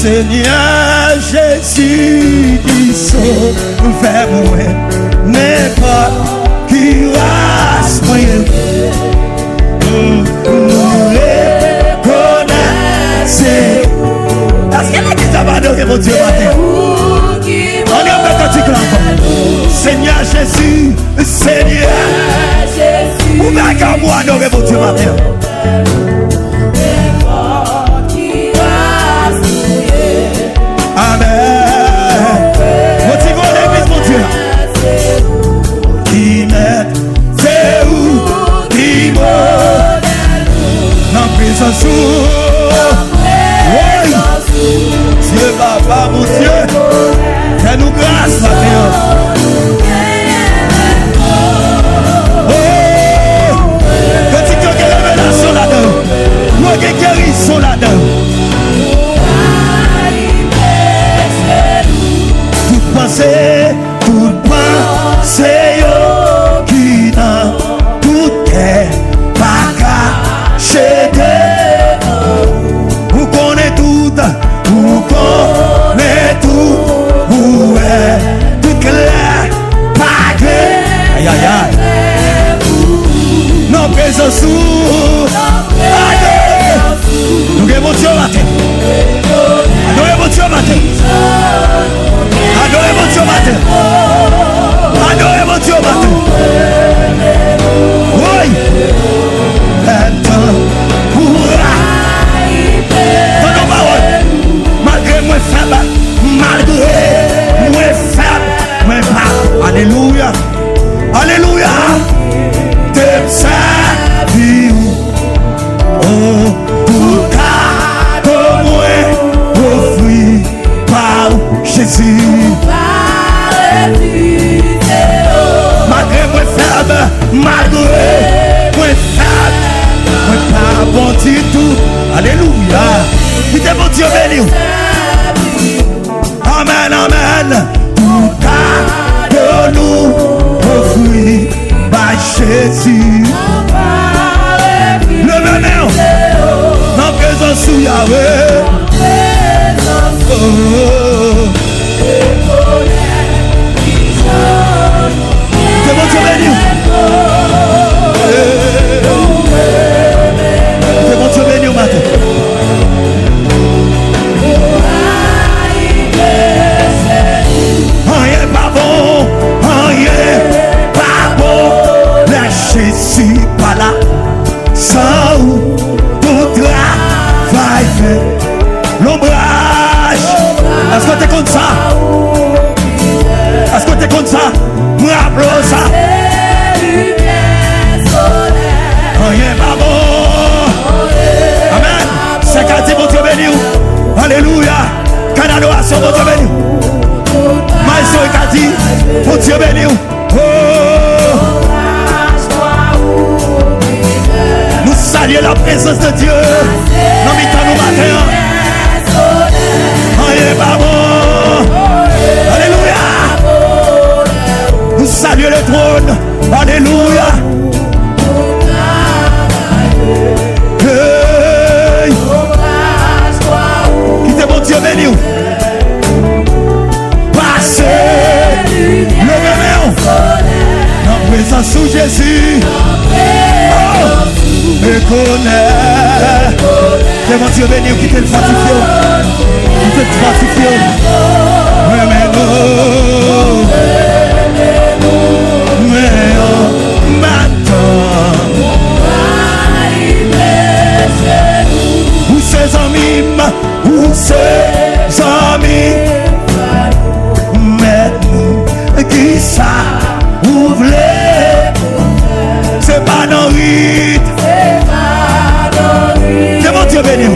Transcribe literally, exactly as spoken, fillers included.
Senyè Jezi ki sovè mwen, nenpòt ki ras mwen ye, m rekonèt se. Èske legliz la pa adore Bondye maten? Ann, ann fè kantik la ankò. Senyè Jezi, Senyè, ou pa ka pou adore Bondye maten. Amèn. Motive legliz Bondye a. Ki mèt, se ou ki modèl. Nan prezans ou. Woy! Dye papa, Bondye, fè nou gras maten an. Oh! Kantik yo gen revelasyon ladan yo. Yo gen gerizon ladan yo. Tout panse, tout panse yo ki nan tout kè pa kache devan ou. Ou konnen tout, ou konnen tout, ou wè tout klè, pa gen. Ayayay. Nan prezans ou. Adore. Nou gen Bondye maten. Adore Bondye maten. Adore Bondye maten. Adore Bondye maten. Woy! Fè tan pou rayi. Tande yon pawòl. Malgre mwen fèb, malgre mwen fèb, mwen pa. Alelouya. Alelouya. Te m sèvi ou. Oh, tout kado mwen ofri ba ou, Jezi. Malgre mwen fèb, malgre mwen fèb, mwen pa bon ditou. Alelouya. Kite Bondye beni w. Amèn, amèn. Tout kado nou ofri bay Jezi. Leve men w nan prezans ou, Yahweh. Oh. Ke Bondye beni w. Ke Bondye beni w maten. Anyen pa bon, anyen pa bon lè Jezi pa la. San ou, tout travay ven. Lonbraj. Èske w te konn sa? Èske w te konn sa? Mwen raple w sa. Anyen pa bon. Amèn. Sè ka di Bondye beni w. Alelouya. Kan adorasyon, Bondye beni w. Maestro ka di Bondye beni w. Oh. Nou salye la prezans de Dye nan mitan nou maten an. Anyen pa bon. Alelouya. Nou salye le tròn. Alelouya. Hey. Kite Bondye beni w. Pase. Leve men w. Nan prezans ou, Jezi. Oh. Rekonèt. Ke Bondye beni w, kite l fòtifye w. Kite l fòtifye w. Renmen nou. Men yon maten. Ou se zanmi m. Ou se zanmi, mèt nou, kisa ou vle pou fè? Se pa nan rit. Ke Bondye beni w.